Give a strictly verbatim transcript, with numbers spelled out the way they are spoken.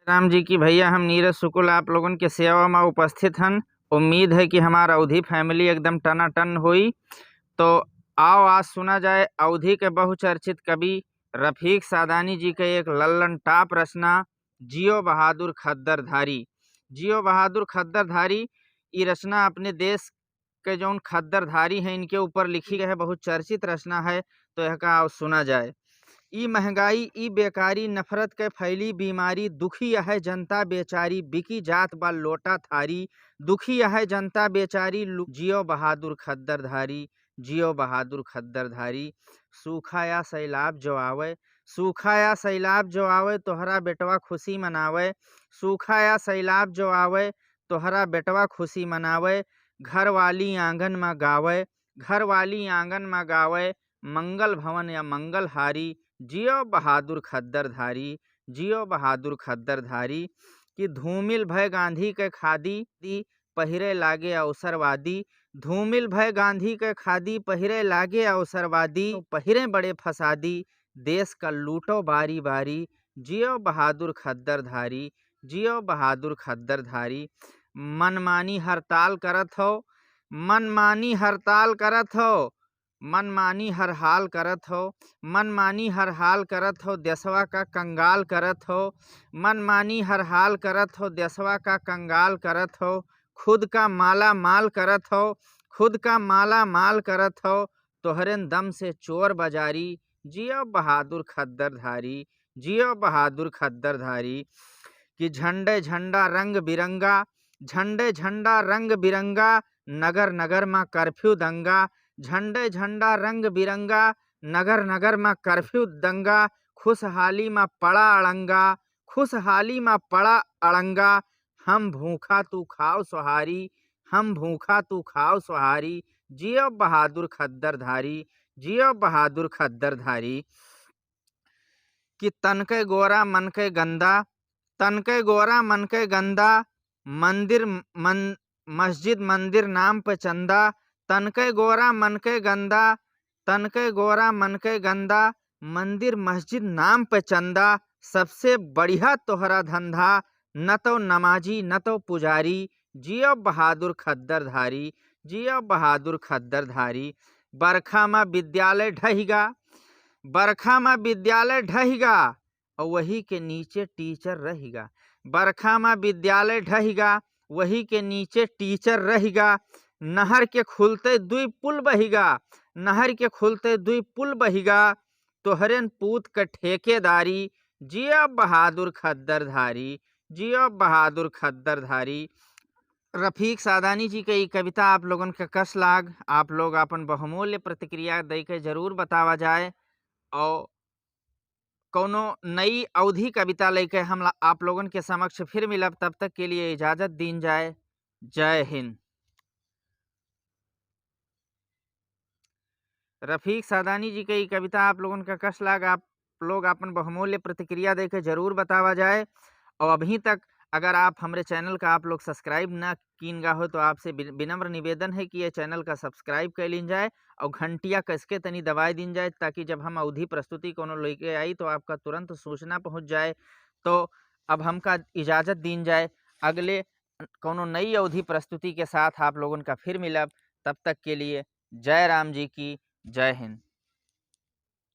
राम जी की भैया, हम नीरज शुक्ल आप लोगन के सेवा मा उपस्थित हन। उम्मीद है कि हमार अवधी family एकदम टनाटन होई। तो आओ आज सुना जाए अवधी के बहुचर्चित कवि रफीक सादानी जी के एक लल्लन top रचना, जियो बहादुर खद्दरधारी। जियो बहादुर खद्दरधारी, ई रचना अपने देश के जौन खद्दरधारी हैं, इनके ऊपर लिखी गई है, बहुत चर्चित रचना है। तो यह का आओ सुना जाए। ई महंगाई, ई बेकारी, नफरत के फैली बीमारी, दुखी यह जनता बेचारी, बिकी जात बा लोटा थारी, दुखी यह जनता बेचारी, लु-, जियो बहादुर खद्दरधारी, जियो बहादुर खद्दरधारी। सूखा या सैलाब जो आवे, सूखा या सैलाब जो आवे, तोहरा बेटवा खुशी मनावे, सूखा या सैलाब जो आवे, तोहरा बेटवा खुशी मनावे, घरवाली आंगन मा गावे, घरवाली आंगन मा गावे, मंगल भवन या मंगल हारी, जियो बहादुर खद्दरधारी, जियो बहादुर खद्दरधारी। कि धूमिल भय गांधी के खादी, दी पहिरे लागे अवसरवादी, धूमिल भय गांधी के खादी, पहिरे लागे अवसरवादी, पहिरे बड़े फसादी, देश का लूटो बारी बारी, जियो बहादुर खद्दरधारी, जियो बहादुर खद्दरधारी। मनमानी हड़ताल करत हो, मनमानी हड़ताल करत हो, मनमानी हर हाल करत हो, मनमानी हर हाल करत हो, देशवा का कंगाल करत हो, मनमानी हर हाल करत हो, देशवा का कंगाल करत हो, खुद का माला माल करत हो, खुद का माला माल करत हो, तोहरेन दम से चोर बाजारी, जियो बहादुर खद्दरधारी, जियो बहादुर खद्दरधारी। कि झंडे झंडा रंग बिरंगा, झंडे झंडा रंग बिरंगा, नगर नगर मा कर्फ्यू दंगा, झंडे झंडा रंग बिरंगा, नगर नगर मा कर्फ्यू दंगा, खुशहाली मा पड़ा अड़ंगा, खुशहाली मा पड़ा अड़ंगा, हम भूखा तू खाव सोहारी, हम भूखा तू खाव सोहारी, जियो बहादुर खद्दरधारी, जियो बहादुर खद्दरधारी। कि तन के गोरा मन के गंदा, तन के गोरा मन के गंदा, मंदिर मन-, मस्जिद मंदिर नाम पे चंदा, तन के गोरा मन के गंदा, तन के गोरा मन के गंदा, मंदिर मस्जिद नाम पे चंदा, सबसे बढ़िया तोहरा धंधा, न तो नमाजी न तो पुजारी, जियो बहादुर खद्दरधारी, जियो बहादुर खद्दरधारी। बरखा मा विद्यालय ढहिगा, बरखा मा विद्यालय ढहिगा, और वही के नीचे टीचर रहिगा। बरखा मा विद्यालय ढहिगा, वही के नीचे टीचर रहिगा। नहर के खुलते दुई पुल बहिगा, नहर के खुलते दुई पुल बहिगा। तोहरेन पूत के ठेकेदारी, जियो बहादुर खद्दरधारी, जियो बहादुर खद्दरधारी। रफीक सादानी जी के ई कविता आप लोगन के कस लाग, आप लोग आपन बहुमूल्य प्रतिक्रिया दे के जरूर बतावा जाए। और कौनो नई अवधी कविता लेके हम ला-, आप लोगन के समक्ष फिर मिलब, तब तक के लिए इजाजत दीन जाए। जय हिंद। रफीक सादानी जी के ई कविता आप लोगन का कस लाग, आप लोग आपन बहुमूल्य प्रतिक्रिया दे के जरूर बतावा जाए। और अभी तक अगर आप हमरे channel का आप लोग subscribe ना कीन गा हो, तो आपसे वि-, विनम्र निवेदन है कि ये channel का subscribe कर लीन जाए और घंटिया कस के तनी दबाए दीन जाए, ताकि जब हम अवधी प्रस्तुति कोनो लेके आई, तो आपका तुरंत सूचना पहुँच जाए। तो अब हमका इजाजत दीन जाए, अगले कौनो नई अवधी प्रस्तुति के साथ आप लोगन का फिर मिलब। तब तक के लिए जय राम जी की, जय हिंद।